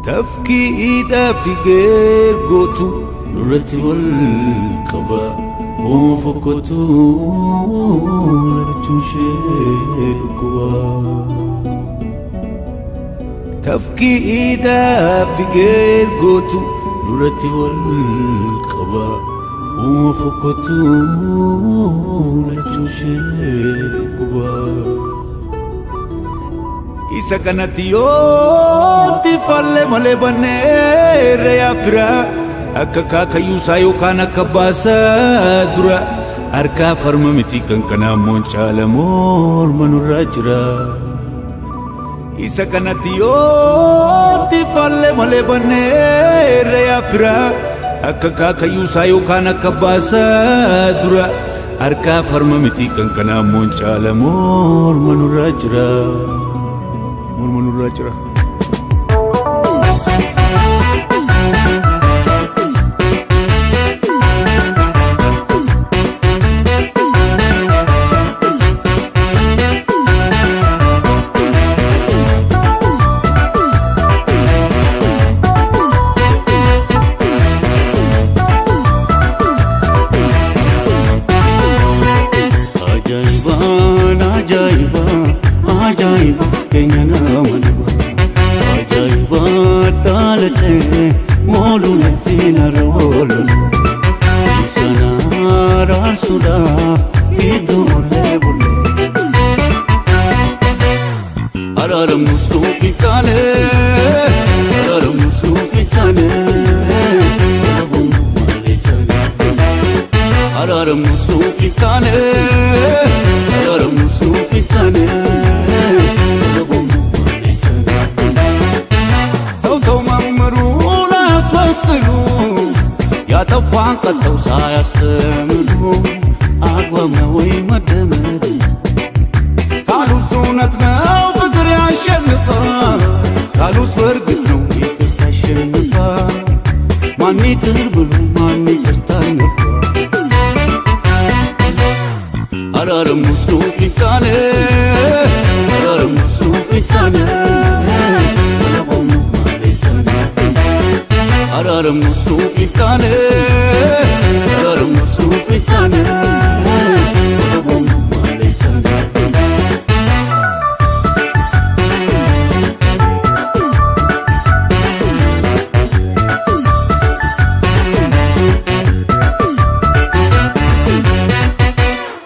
Tafkiidhaa fi geergootu nurratti wal qaba. Uuma fokkottu lagachuun ishee dhukkuba. Tafkiidhaa fi geergootu nurratti wal qaba. Uuma fokkottu lagachuun ishee dhukkuba. Isa kanatti yooti falle malee banneerra yaafira akka kaakayyuusaa yookaan akka baasaa dura harkaa farma miti kan kanaa immoo caala morma nurraa jira. Isa kanatti yooti falle malee banneerra yaafira akka kaakayyuusaa yookaan akka baasaa dura harkaa farma miti kan kanaa immoo caala morma nurraa jira. Morma nurraa jira. Ajaa'ibaan ajaa'iba ajaa'iba keenya nama dhiba ajaa'iba dhaalatee mooluun finarra oolun sana araarsuudhaaf iddoo olee bulee araaramus nuuf hin taane araaramus nuuf hin taane alabuun malee taane. Araaramus nuuf hin taane, araaramus nuuf hin taane, alabuun malee taane. Ta'u ta'u mammaruun asfassilu, ያጠፋን ቀጠው ሳያስተምሩ አግባብ ነው ወይ መደመር? ካሉስ እውነት ነው ፍቅር ያሸንፋል፣ ካሉስ በእርግጥ ነው ይቅርታ ያሸንፋል። ማን ይቅር ብሎ ማን ይቅርታ ነፍቷል? Araaramus nuuf hin taane, araaramus nuuf hin taane, alabuun malee taane. Araaramus nuuf hin taane, araaramus nuuf hin taane, alabuun malee taane.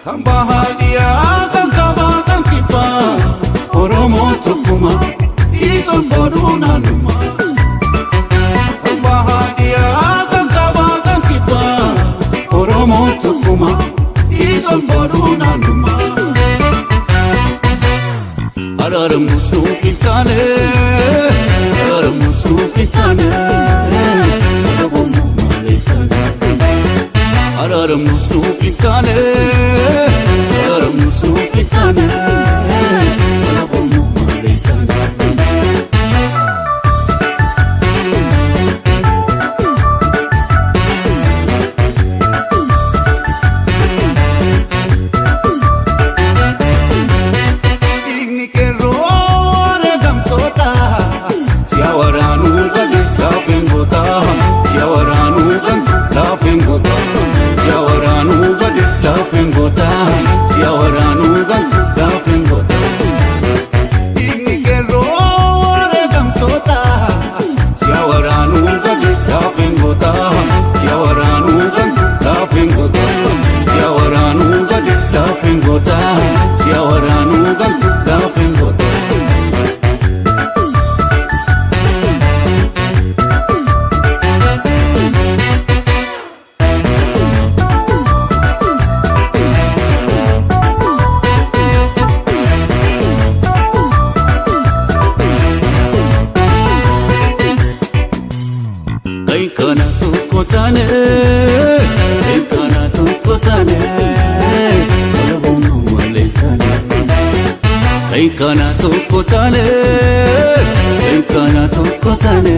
Kan bahaadiyaa kan kaabaa kan kibbaa Oromoo tokkuma dhiisuun booduu naannummaa. Kan bahaadiyaa kan kaabaa kan kibbaa Oromoo tokkuma dhiisuun booduu naannummaa. Araaramus nuuf hin taane, araaramus nuuf hin taane, alabuun malee taane. Araaramus nuuf hin taane, araaramus nuuf hin taane, alabuun malee taane. Dhiigni qeerroo wareegamtoota si'a waraanuu gadi laafeen goota si'a waraanuu gantu laafeen goota si'a waraanuu gadi laafeen goota si'a waraanuu gantu laafeen goota. Dhiigni qeerroo wareegamtoota si'a waraanuu gadi laafeen goota si'a waraanuu gantu laafeen goota si'a waraanuu gadi laafeen goota si'a waraanuu gantu laafeen goota. Kana tokko taane, kana tokko taane, alabuun malee taane. Kana tokko taane, kana tokko taane.